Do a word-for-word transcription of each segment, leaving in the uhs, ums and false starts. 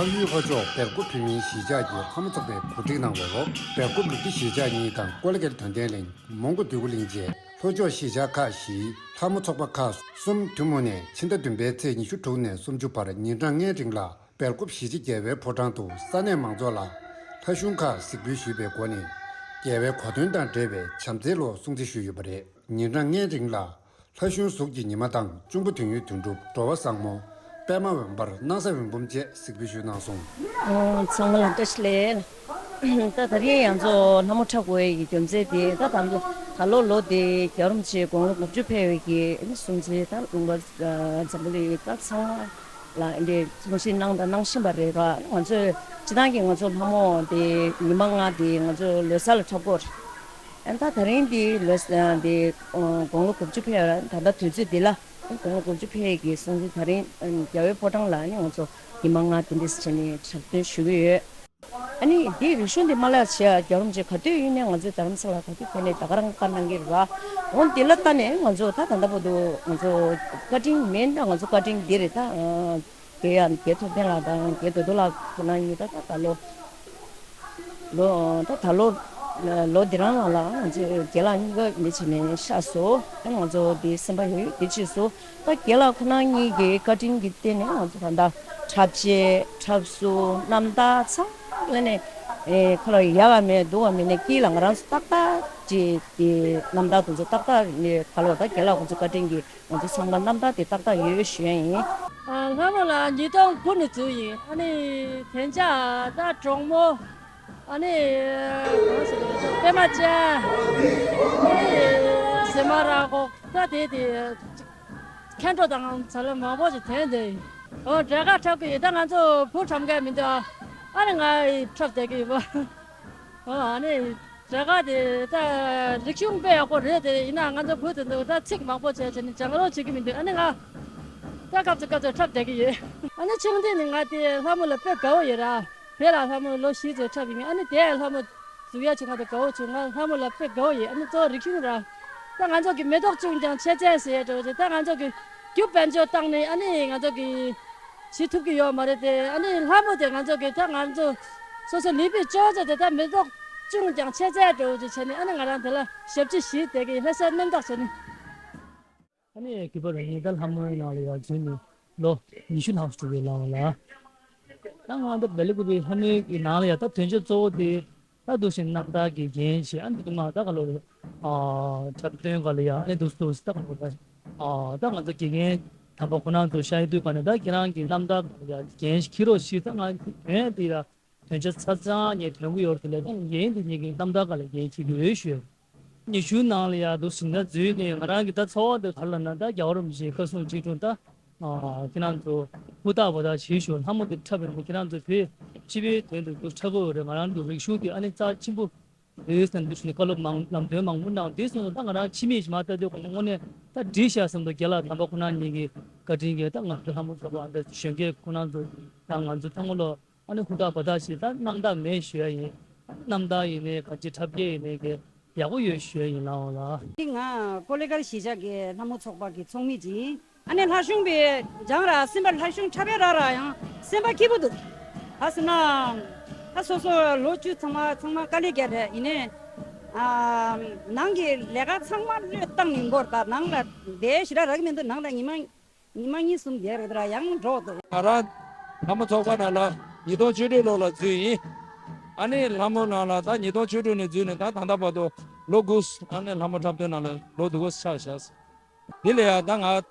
བལ་ཡུལ་ལྷོ་ཕྱོགས་སྦེལ་ཀོབ་བོད་མིའི་གཞིས་ཆགས་ཀྱི་ལྷ་མོ་ཚོགས་པས་གོ་སྒྲིག་གནང་བའི་འོག་སྦེལ་ཀོབ་ལུགས་ཀྱི་གཞིས་ཆགས་གཉིས་དང་ཀོ་ལི་གྷལ་དོན་ལྡན་གླིང་མོན་གྷོ་འདོད་རྒུ་གླིང་བཅས་ལྷོ་ཕྱོགས་གཞིས་ཆགས་ཁག་བཞིའི་ལྷ་མོ་ཚོགས་པ་ཁག་གསུམ་ཐུན་མོང་ནས་ཕྱི་ཟླ་བདུན་པའི་ཚེས་ཉི་ཤུ་དྲུག་ནས་སུམ་ཅུ་བར་ཉིན་གྲངས་ལྔའི་རིང་ལ་སྦེལ་ཀོབ་གཞིས་བྱེས་རྒྱལ་བའི་ཕོ་བྲང་དུ་ས་གནས་མང་ཚོགས་ལ་ལྷ་གཞུང་ཁག་གཟིགས་འབུལ་ཞུས་པའི་སྒོ་ནས་རྒྱལ་བའི་གོ་སྟོན་དང་འབྲེལ་བའི་བྱམས་བརྩེའི་ལོ་སྲུང་བརྩི་ཞུས་ཡོད་པ་རེད། ཉིན་གྲངས་ལྔའི་རིང་ལ་ལྷ་གཞུང་གཟུགས་ཀྱི་ཉི་མ་དང་གཅུང་པོ་དོན་ཡོད་དོན་གྲུབ། འགྲོ་བ་བཟང་མོ། པད་མ་འོད་འབར། སྣང་ས་འོད་འབུམ་བཅས་གཟིགས་འབུལ་ཞུས་གནང་སོང་། ཨོ། ཚང་མ་ལ་བཀྲ་ཤིས་བདེ་ལེགས། ད་ད་རིང་ང་ཚོ་ལྷ་མོ་འཁྲབ་དགོས་ཡ་གི་རྒྱུ་མཚན་དེ་ད་ད་ད་ལོ་ལོ་དེ་རྒྱལ་བ་རིན་པོ་ཆེ་དགུང་ལོ་དགུ་བཅུ་ཕེབས་པའི་གི་སྲུང་བརྩི་ད་ལུང་པ་འཛམ་བུ་གླིང་ད་ཚང་མ་ལ་འདི་གསུང་བཤད་གནང་དང་གནང་བཞིན་པ་རེད་ར། ང་ཚོས་སྤྱི་བཏང་གི་ང་ཚོ་ལྷ་མོ་དེ་ཉི་མ་ལྔ་དེ་ང་ཚོ་ལོ་གསར་ལ་འཁྲབ་དགོས་རེད། ཨ་ད་ད་རིང་འདི་ལོ་ས་འདི་ཨ་དགུང་ལོ་དགུ་བཅུ་ཕེབས་ཡ་ད་ལྟ་དུས་ཚོད་འདི་ལ་དགུང་ལོ་དགུ་བཅུ་ཕེབས་ཡ་གི་སྲུང་བརྩི་ད་རིང་ཨ་རྒྱལ་བའི་ཕོ་བྲང་ལ་ཨ་ནི་ང་ཚོ་ཉི་མ་ལྔ་དེ་འདྲས་བྱས་ནས་འཁྲབ་སྟོན་ཞུ་གི་ཡོད། ཨ་ནི་འདིའི་རིག་གཞུང་འདི་མ་བརླག་བྱེད་ཡ་རྒྱལ་བ་རིན་པོ་ཆེ་ག་དུས་ཡིན་ནའི་ང་ཚོའི་རྡ་རམ་ས་ལ་ག་དུས་ཕེབས་ནའི་ད་ག་རང་བཀའ་གནང་གི་རེད་བ། འོ་འདི་ལ་ལྟ་ནས་ང་ཚོ་ད་ད་ལྟ་བར་དུ་ང་ཚོ་བཀའ་དྲིན་མིན་ད་ང་ཚོ་བཀའ་དྲིན་འདི་རེད་ད། རྒན་ཡང་རྒན་ཐུབ་བསྟན་ལགས་དང་རྒན་རྡོ་རྡོ་ལགས་ཁོ་ན་གཉིས་ད་ད་ད་ལོ། ལོ་ད་ད་ལོ་ལོ་འདི་རང་ལ་ལ་ང་ཚོ་རྒན་ལགས་གཉིས་ཀ་འདི་བྱས་ནས་ཤག་སོ། ད་ང་ཚོ་འདི་སེམས་པ་ཡོད་ཡོད་འདི་བྱས་སོ། ད་རྒན་ལགས་ཁོ་ན་གཉིས་ཀྱི་བཀའ་དྲིན་གྱི་བརྟེན་ནས་ང་ཚོ་ད་ལྟ་འཁྲབ་ཆས་འཁྲབ་གསོ་རྣམ་ཐར་ཚང་མ་ལ་ནས་ཨེ་ཁོ་ལ་ཡག་ག་མེད་སྡུག་ག་མེད་ནས་དཀྱིལ་ལ་ང་རང་ཚོ་ཏག་ཏག་ཅིག་དེ་རྣམ་ཐར་དེ་ཚོ་ཏག་ཏག་ནས་ད་ལོ་ད་རྒན་ལགས་ཁོ་ཚོ་བཀའ་དྲིན་གྱིས་ང་ཚོ་ཚང་མ་རྣམ་ཐར་དེ་ཏག་ཏག་ཡོད་ཞུ་ཡ་ཡིན། ཨ། ལྷ་མོ་ལགས་ཉིས་སྟོང་དགུ་ནས་འཛུལ་ཡིན། ཨ་ནི་དེང་སང་ད་གྲོགས་མོ། ཨ་ནི་གང་ཟེར་དགོས་རེད། པད་མ་ཅན། ཨ་ནི་ཟེ་མ་ར་གོ་ད་དེ་དེ་ཁེ་འགྲོ་དང་ཚ་ལ་མང་པོ་ཞིག་ཐོན་བསྡད་ཡིན། ཨོ་གྲལ་ཁར་འཁྲབ་གི་ཡིན། ད་ང་ཚོ་བུ་འཁྲབ་མཁན་མི་འདུག་ཨ་ནི་ང་འཁྲབ་བསྡད་ཀྱི་ཡོད་པ། ཨོ་ཨ་ནི། དེ་ག་དེ་ད་རིག་གཞུང་དཔེ་ཡག་པོ་རེད་དེ། ཡིན་ན་ང་ཚོ་བོད་དུ་འདུག་ད་ཚིག་མང་པོ་བྱས་བྱས་ནས་སྦྱང་རོགས་བྱེད་ཀྱི་མི་འདུག་ཨ་ནི་ང་ད་སྐབས་སུ་སྐབས་སུ་འཁྲབ་བསྡད་ཀྱི་ཡོད། ཨ་ནི་ཆུང་དུས་ནས་ང་དེ་ལྷ་མོ་ལ་དཔེ་དགའ་བོ་ཡོད་ར། དེ་ལ་ལྷ་མོ་ལོ་བཞི་ཙམ་འཁྲབ་ཡིན། ཨ་ནི་དེ་ལྷ་མོ་འཛུགས་ཡ་ཆུང་ང་དེ་དགའ་བོ་བྱུང་། ང་ལྷ་མོ་ལ་དཔེ་དགའ་བོ་ཡོད། ཨ་ནི་གཙོ་བོ་རིག་གཞུང་ར། ད་ང་ཚོ་གི་མེ་ཏོག་ཅུང་ཀྱང་ཆད་ཚད་ཟེར་ཡ་འདྲ་བོ་ཅིག་ད་ང་ཚོ་གི་རྒྱུ་དཔལ་འབྱོར་བཏང་ནས་ཨ་ནི་ང་ཚོ་གི་བྱེད་ཐུབ་ཀྱི་ཡོད་མ་རེད་དེ། ཨ་ནི་ལྷ་མོ་དེ་ང་ཚོ་གི་ད་ང་ཚོ་སོ་སོ་ལས་པའི་སྤྱོད་ཚུལ་དེ་ད་མེ་ཏོག་ཅུང་ཀྱང་ཆད་ཚད་འགྲོ་རྒྱུ་བྱས་ནས། ཨ་ནི་ང་རང་དེ་ལ་ཞབས་ཕྱི་ཞུས་བསྡད་ཀྱི་ལྷ་སར་སྣུམ་བཏགས་བྱས་ནས། ཨ་ནི་གུས་པ་རང་ཉིད་ད་ལྷ་མོའི་ནང་ལ་ཡར་འཛུལ་ནས་ལོ་ཉི་ཤུ་ལྷག་འགྲོ་གི་ལ་བ་ལ། ད་ང་ད་སྦེལ་ཀོབ་པའི་ལྷ་མོའི་གི་ནང་ལ་ཡ་ད་དོན་བྱ་གཙོ་བོ་དེ་ད་འདུག་སེ་རྣམ་ཐར་གྱི་འགན་བཞེས། ཨ་ནི་དུ་མ་ད་ག་ལོ་རེད། ཨ་འཁྲབ་སྟོན་ག་ལ་ཡ་ཨ་ནི་འདུག་སེ་འདུག་སེ་ད་ག་ལོ་རེད། ཨ་ད་ང་ཚོ་དགེ་རྒན་དམ་པ་ཁོ་རང་ཚོ་ཤར་ཡི་དུས་ག་ནས་ད་ཁྱེད་རང་གི་རྣམ་ཐར་ག་ལ་ཡ་འགན་ཞིག་འཁྱེར་རོགས་ཞེས། ད་ང་དོན་དེ་ལ་དོན་ཆ་ཚ་ཚང་ངས་དོན་གྱི་ཡོད་དེ་ལས་ད་འགན་དེ་ངེད་ཀྱི་རྣམ་ཐར་ག་ལ་འགན་ཞིག་ཡོད་ཞུས། ཉི་ཤུའི་ནང་ལ་ཡ་འདུག་སེ་ད་འཛུལ་ནས་ང་རང་གི་ད་ཚོར་བ་དེ་ག་རེ་ལབ་ན། ད་རྒྱལ་བ་རིན་པོ་ཆེའི་བཀའ་གསུང་ཆིག་སྒྲུབ་ད་ཁྱེད་རང་ཚོ་ཧུར་ཐག་འབད་ཐག་བྱེད་ཤོག་ལྷ་མོ་དེ་འཁྲབ་པའི་ཁྱེད་རང་ཚོ་བོད་སྤྱི་པའི་དོན་དུ་འདུག་འཁྲབ་དགོས་རེད། ང་རང་ཚོ་རིག་གཞུང་དེ་ཨ་ནི་རྩ་ཆེན་པོ་ཡོད་ཟེར་འདུག་སེ་ནས་བཀའ་སློབ་མང་ལམ་སྟོན་མང་པོ་གནང་། དེ་སོང་ཙང་ད་ང་རང་ཕྱི་མིག་ཅིག་མར་ལྟ་དུས་ག་ནས་དངོས་གནས་ད་འགྲིག་ཤག་བསམ་འདུག་རྒན་ལགས་དམ་པ་ཁོ་རང་གཉིས་ཀྱི་བཀའ་དྲིན་གྱིས་ད་ང་ཚོ་ལྷ་མོ་ཚོགས་པ་ཨ་འདྲ་གཞོན་སྐྱེས་ཁོ་རང་ཚོ་ད་ང་ཚོ་ཚང་མ་ལོ། ཨ་ནི་ཧུར་ཐག་འབད་ཐག་བྱེད། ད་རྣམ་དག་མེད་ཞུ་ཡ་ཡིན། རྣམ་དག་ཡིན་ནའི་གང་ཅི་འཁྲབ་སྐྱེལ་ཡིན་ནའི་གི་ཡག་པོ་ཡོད་ཞུ་ཡ་ཡིན་ལགས་འོ་ལགས། འདི་ང་ཀོ་ལི་གྷལ་གཞིས་ཆགས་ཀྱི་ལྷ་མོ་ཚོགས་པ་གི་ཚོགས་མི་ཅིག་ཡིན། ཨ་ནི་ལྷ་གཞུང་པའི་སྦྱང་ར་སེམས་པ་ལྷ་གཞུང་འཁྲབ་པའི་ར་ར་ཡང་སེམས་པ་སྐྱིད་པོ་འདུག་ག་ཟེར་ན། ད་སོ་སོ་ལོ་བཅུ་ཚང་མ་ཚང་མ་དཀའ་ལས་བརྒྱབ་རེད། ཡིན་ནའི་ཨ་ནང་གི་ལས་ཀ་ཚང་མ་བློས་བཏང་ནས་འགོར། ད་ནང་ལ་བསྡད་ཞེ་དྲག་རག་གི་མི་འདུག་ནང་ལ་ཉི་མ། ཉི་མ་གཉིས་གསུམ་བསྡད་རེད་དེ་ར་ཡང་འགྲོ་འདུག་ང་རང་ལྷ་མོ་ཚོགས་པ་ནང་ལ་ཉིས་སྟོང་བཅུ་དྲུག་ལོ་ལ་འཛུལ་ཡིན། ཨ་ནི་ལྷ་མོ་ནང་ལ་ད་ཉིས་སྟོང་བཅུ་དྲུག་ནས་འཛུལ་ནས་ད་ད་ལྟ་བར་དུ་ལོ་དགུ། ཨ་ནི་ལྷ་མོ་འཁྲབ་སྟོན་ནང་ལ་ལོ་དགུ་ཆགས་བཞག་འདི་ལ་ཡ་ད་ང་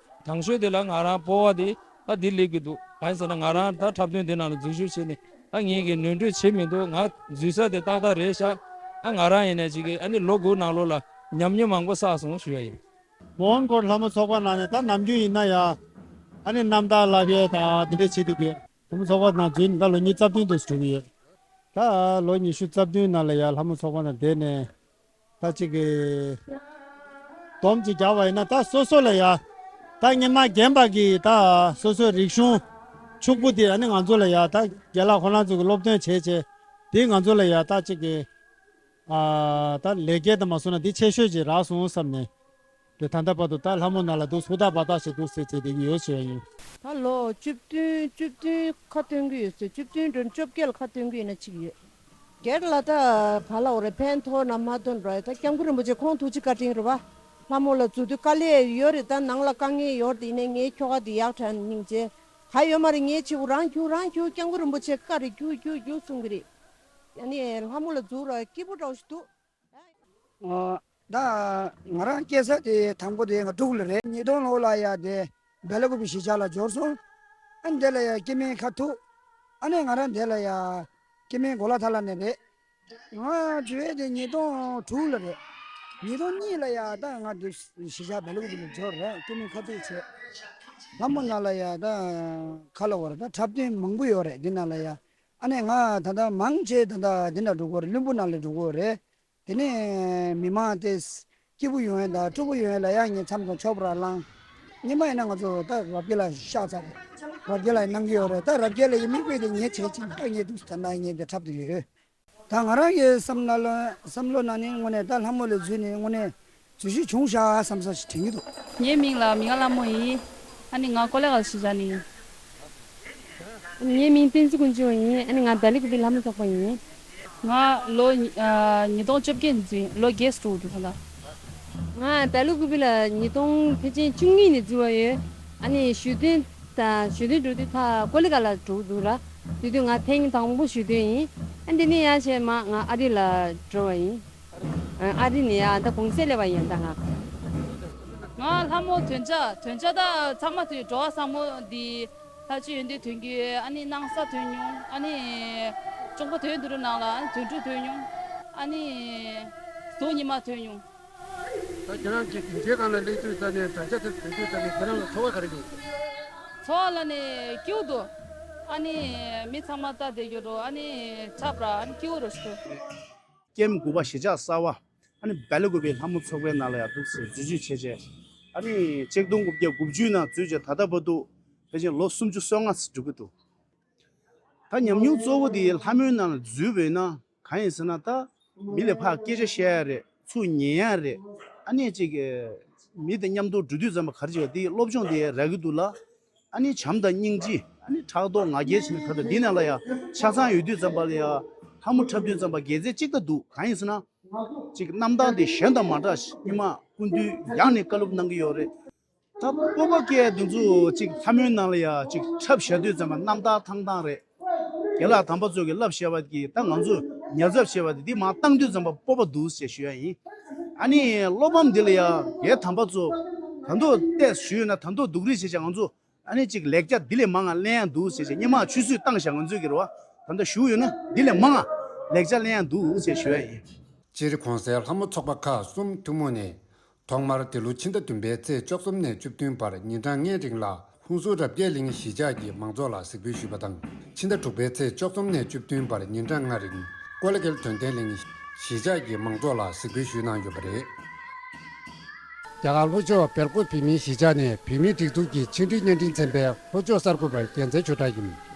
དང་ཤོས་དེ་ལ་ང་རང་སྤོབས་པ་དེ་ད་འདི་སླེབས་ཀྱི་འདུག་གང་ཡིན་ཟེར་ན་ང་རང་ད་འཁྲབ་སྟོན་དེ་ནང་ལ་འཛུལ་ཞུགས་བྱས་ནས་ད་ངེད་ཀྱི་ནོར་འཁྲུལ་བྱེད་མི་འདུག་ང་འཛུལ་ས་དེ་ཏག་ཏག་རེད་ཤག་ཨ་ང་རང་ཡིན་ནས་ཅིག་གི་ཨ་ནི་ལོ་དགུ་ནང་ལོགས་ལ་ཉམས་མྱོང་མང་པོ་བསགས་སོང་ཞུ་ཡ་ཡིན། མོན་གྷོ་ལྷ་མོ་ཚོགས་པ་ནང་ནས་ད་ནམ་རྒྱུན་ཡིན་ན་ཡང་ཨ་ནི་རྣམ་ཐར་ལབ་ཡས་དང་དེ་འདྲ་བྱེད་དུས་ཀྱི་ལྷ་མོ་ཚོགས་པ་ནང་འཛུལ་ནས་ད་ལོ་ཉི་ཤུ་རྩ་བདུན་དུ་འགྲོ་གི་ཡོད། ད་ལོ་ཉི་ཤུ་རྩ་བདུན་ནང་ལ་ཡང་ལྷ་མོ་ཚོགས་པ་ནང་བསྡད་ནས་ད་ཅིག་གི་སྡོམ་ཅིག་རྒྱག་པ་ཡིན་ན་ད་སོ་སོ་ལ་ཡང་ད་སྔོན་མ་རྒན་པ་གི་ད་སོ་སོའི་རིག་གཞུང་ཕྱུག་པོ་དེ་ཨ་ནི་ང་ཚོ་ལ་ཡང་ད་རྒན་ལགས་ཁོ་རང་ཚོ་གི་སློབ་སྟོན་བྱས་བྱས་དེ་ང་ཚོ་ལ་ཡང་ད་ཅིག་གི་ཨ་ད་ལེགས་སྐྱེས་དང་མ་སོང་ན་འདི་ཆེ་ཤོས་ཅིག་རག་སོང་བསམ་ནས། དེ་ད་ལྟ་བར་དུ་ད་ལྷ་མོ་ནང་ལ་འདུག་ཧུར་ཐག་འབད་ཐག་བྱས་འདུག་ཟེར་བྱས་བསྡད་ཀྱི་ཡོད་ཟེར་བ་ཡིན། ད་ལོ་བཅུ་བདུན་བཅུ་བདུན་ཁ་ཐོན་གྱི་ཡོད་ཟེར། བཅུ་བདུན་འགྲོ་བཅོ་བརྒྱད་ལ་ཁ་ཐོན་གྱི་ཡོད་ན་ཅིག་ཡོད། སྒེར་ལ་ད་བ་ལ་འོ་རེ་ཕན་ཐོགས་ན་མ་ཐོན་ར། ད་སྐྱབས་མགོན་རིན་པོ་ཆེ་ཁོང་ཐུགས་རྗེ་བཀའ་དྲིན་རེད་བ། ལྷ་མོ་ལ་འཛུལ་དུས་དཀའ་ལས་ཡོད་རེད། ད་ནང་ལ་དཀའ་ངལ་ཡོད་རེད། ཡིན་ནའི་ངའི་ཁྱོ་ག་དེ་ཡག་དྲག་སྙིང་རྗེ། ག་ཡོད་མ་རེད། ངའི་ཆེ་བོ་རང་རྒྱུག་རང་རྒྱུག་སྐྱབས་མགོན་རིན་པོ་ཆེ་བཀའ་རེད། རྒྱུག་རྒྱུག་རྒྱུག་གསུང་གི་རེད། ཡ་ནི་ལྷ་མོ་ལ་འཛུལ་ར་སྐྱིད་པོ་འདྲ་བོ་ཞིག་འདུག་ཨ། ད་ང་རང་སྐྱེས་ས་དེ་དང་པོ་དེ་ང་འབྲུག་ལ་རེད། ཉིས་སྟོང་ལོ་ལ་ཡ་དེ་སྦེལ་ཀོབ་གཞིས་ཆགས་ལ་འབྱོར་སོང་། ཨ་ནི་དེ་ལ་ཡ་སྐྱེ་དམན་ཁ་ཐུག་ཨ་ནི་ང་རང་དེ་ལ་ཡ་སྐྱེ་དམན་གོ་ལ་ཐ་ལ་ནས་རེད། ང་བྱུང་ཡས་དེ་ཉིས་སྟོང་དྲུག་ལ་རེད། ཉིས་སྟོང་གཉིས་ལ་ཡ་ད་ང་འདི་གཞིས་ཆགས་སྦེལ་ཀོབ་ལ་འབྱོར་རེད། སྐྱེ་དམན་ཁ་ཐུག་བྱས། ལྷ་མོ་ནང་ལ་ཡ་ད་ག་ལ་བར་ད་འཁྲབ་སྟོན་མང་པོ་ཡོད་རེད། འདི་ནང་ལ་ཡ་ཨ་ནི་ང་ད་ལྟ་མང་ཆེ་ད་ལྟ་འདི་ན་འགྲོ་གི་ཡོད་རེད། བློན་པོ་ནང་ལ་འགྲོ་གི་ཡོད་རེད། དེ་ནས་མི་མང་དེ་སྐྱིད་པོ་ཡོང་ཡས་དང་སྤྲོ་པོ་ཡོང་ཡས་ལ་ཡང་ངས་མཚམས་མཚམས་ཆོབ་ར་བླངས། སྔོན་མ་ཡིན་ན་ང་ཚོ་ད་རབ་རྒྱས་ལ་ཤག་ཚ་རེད། རབ་རྒྱས་ལ་གནང་གི་ཡོད་རེད། ད་རབ་རྒྱས་ལ་ཡི་མིག་དཔེ་དེ་ངས་བྱས་ཅིང་ད་ངས་འདུག་ད་ན་ངས་འདི་འཁྲབ་དུ་ཡོད། ད་ང་རང་གི་བསམ་ན་ལ་བསམ་བློ་ནང་ནས་དངོས་གནས་ད་ལྷ་མོ་ལ་འཛུལ་ནས་དངོས་གནས་འཛུལ་ཞིག་བྱུང་ཤག་བསམ་ས་ཞིག་དྲན་གྱི་འདུག་ངའི་མིང་ལ་མི་དགའ་ལྷ་མོ་ཡིན། ཨ་ནི་ང་ཀོ་ལེ་གལ་གཞིས་ཆགས་ནས་ཡིན། ངའི་མིང་བསྟན་འཛིན་ཀུན་འབྱུང་ཡིན། ཨ་ནི་ང་སྦེལ་ཀོབ་པའི་ལྷ་མོ་ཚོགས་པ་ཡིན། ང་ལོ་ཉི་ཨ་ཉིས་སྟོང་བཅོ་བརྒྱད་ནས་འཛུལ་ཡིན། ལོ་བརྒྱད་འགྲོ་འདུག་ད། ང་སྦེལ་ཀོབ་པའི་ལ་ཉིས་སྟོང་ཕལ་ཆེར་བཅུ་གཉིས་ནས་འཛུལ་བ་ཡོད། ཨ་ནི་ཞུ་སྟོན་དང་ཞུ་སྟོན་འགྲོ་དུས་ད་ཀོ་ལི་ག་ལ་འགྲོ་འདུག་ར། དེ་དུས་ང་ཐེངས་དང་པོ་ཞུ་སྟོན་ཡིན། ཨ་འདི་ནས་ཡར་བྱས་མ་ང་ཨ་རི་ལ་འགྲོ་བ་ཡིན། ཨ་རི་ནས་ཡར་ད་གུང་སེང་སླེབས་པ་ཡིན་ད་ང་། ང་ལྷ་མོ་ཐོན་ཆ་ཐོན་ཆ་ད་ཚང་མ་ཐོན། གྲོགས་བཟང་མོ་འདི་ལྷ་ཆོས་ཡོན་ཏན་ཐོན་གྱི་ཡོད། ཨ་ནི་སྣང་ས་ཐོན་མྱོང་། ཨ་ནི་གཅུང་པོ་ཐོན་དུ་རུ་ནང་ལ་ཨ་ནི་དོན་གྲུབ་ཐོན་མྱོང་། ཨ་ནི་གཟུགས་ཉི་མ་ཐོན་མྱོང་། ད་ཁྱེད་རང་གི་སྡིངས་ཆའི་སྒང་ལ་སླེབས་དུས་ཙ་ནས་དྲ་རྒྱ་དེ་ཐོན་དུས་ཙ་ནས་ཁྱེད་རང་ལ་ཚོར་བ་ག་རེ་ཡོད། ཚོར་བ་ལ་ནི་སྐྱིད་པོ་འདུག་ཨ་ནི་མི་ཚང་མ་ལྟ་བསྡད་རྒྱུ་རོ། ཨ་ནི་འཁྲབ་ར་ཨ་ནི་སྐྱིད་པོ་རོ་ཞིག་འདུག་ཀེམ་དགུ་པ་གཞིས་ཆགས་གསར་བ། ཨ་ནི་སྦེལ་ཀོབ་པའི་ལྷ་མོ་ཚོགས་པའི་ནང་ལ་ཡང་འདུག་སེ་འཛུལ་ཞུགས་བྱས་རྗེས། ཨ་ནི་ཆིག་སྟོང་དགུ་བརྒྱ་དགུ་བཅུ་ནང་འཛུལ་རྗེས་ད་ལྟ་བར་དུ་ཕལ་ཆེར་ལོ་སུམ་ཅུ་སོ་ལྔ་ཙམ་འགྲོ་གི་འདུག་ད་ཉམས་མྱོང་གཙོ་བོ་དེ་ལྷ་མོའི་ནང་ལ་འཛུལ་བས་ན་གང་ཡིན་ཟེར་ན། ད་མི་ལ་ཕར་སྐད་ཆ་བཤད་ཡ་རེད། ཚུར་ཉན་ཡ་རེད། ཨ་ནི་ཅིག་མི་དང་མཉམ་དུ་འགྲོ་དུས་ཙམ་པ་ག་རེ་བྱེད་པ་དེ་སློབ་སྦྱོང་དེ་རག་གི་འདུག་ལ། ཨ་ནི་བྱམས་དང་སྙིང་རྗེ། ཨ་ནི་ཕྲག་དོག་ང་རྒྱལ་བྱེད་ནས་ད་ལྟ་འདི་ནང་ལ་ཡ་ཆ་ཚང་ཡོད་དུས་ཙམ་པ་ལ་ཡ་ལྷ་མོ་འཁྲབ་དུས་ཙམ་པ་དགེ་མཚན་གཅིག་ད་འདུག་གང་ཡིན་ཟེར་ན། ཅིག་རྣམ་ཐར་དེ་གཞན་དང་མ་འདྲ་ཞིག་སྔོན་མ་སྐུ་མདུན་ཡང་ནས་བཀའ་སློབ་གནང་གི་ཡོད་རེད། ད་སྤོབས་པ་སྐྱེ་དེ་ཚོ་ཅིག་ལྷ་མོའི་ནང་ལ་ཡ་ཅིག་འཁྲབ་བཞག་དུས་ཙམ་པ་རྣམ་ཐར་ཐང་ཐང་རེད། རྒན་ལགས་དམ་པ་ཚོ་གིས་བསླབ་བཞག་པ་གིས་ད་ང་ཚོ་ཉར་ཚགས་བྱས་པ་དེ་འདི་མར་བཏང་དུས་ཙམ་པ་སྤོབས་པ་འདུག་ཟེར་ཞུ་ཡ་ཡིན། ཨ་ནི་བློ་ཕམ་འདི་ལ་ཡ་རྒན་དམ་པ་ཚོ་ད་དུང་བལྟས་ཞུས་ཡོད་ན་ད་དུང་སྡུག་རུས་བྱས་བྱས་ང་ཚོ་ཨ་ནི་ཅིག་ལེགས་ཆ་འདི་ལས་མང་ང་ལེན་ཡ་འདུག་ཟེར་བྱས་སྔོན་མ་ཆུད་ཟོས་བཏང་བཞག་ང་ཚོས་ཀྱི་རེད་བ། ད་ལྟ་ཞུ་ཡོད་ན་འདི་ལས་མང་ང་ལེགས་ཆ་ལེན་ཡ་འདུག་ཟེར་ཞུ་ཡ་ཡིན། སྤྱིར་གོང་གསལ་ལྷ་མོ་ཚོགས་པ་ཁག་གསུམ་ཐུན་མོང་ནས། ཐོག་མར་འདི་ལོ་ཕྱི་ཟླ་བདུན་པའི་ཚེས་བཅུ་གསུམ་ནས་བཅུ་བདུན་བར་ཉིན་གྲངས་ལྔའི་རིང་ལ་ཧུན་སུར་རབ་རྒྱས་གླིང་གཞིས་ཆགས་ཀྱི་མང་ཚོགས་ལ་གཟིགས་འབུལ་ཞུས་པ་དང་། ཕྱི་ཟླ་དྲུག་པའི་ཚེས་བཅུ་གསུམ་ནས་བཅུ་བདུན་བར་ཉིན་གྲངས་ལྔ་རིང་ཀོ་ལི་གྷལ་དོན་ལྡན་གླིང་གཞིས་ཆགས་ཀྱི་མང་ཚོགས་ལ་གཟིགས་འབུལ་ཞུས་གནང་ཡོད་པ་རེད། རྒྱ་གར་ལྷོ་ཕྱོགས་སྦེལ་ཀོབ་བོད་མིའི་གཞིས་ཆགས་ནས་བོད་མིའི་སྒྲིག་འཛུགས་ཀྱི་ཕྱི་འབྲེལ་བརྙན་འཕྲིན་ཚན་པའི་ལྷོ་ཕྱོགས་གསར་འགོད་པ་རྒྱལ་མཚན་ཆོས་གྲགས་ཡིན།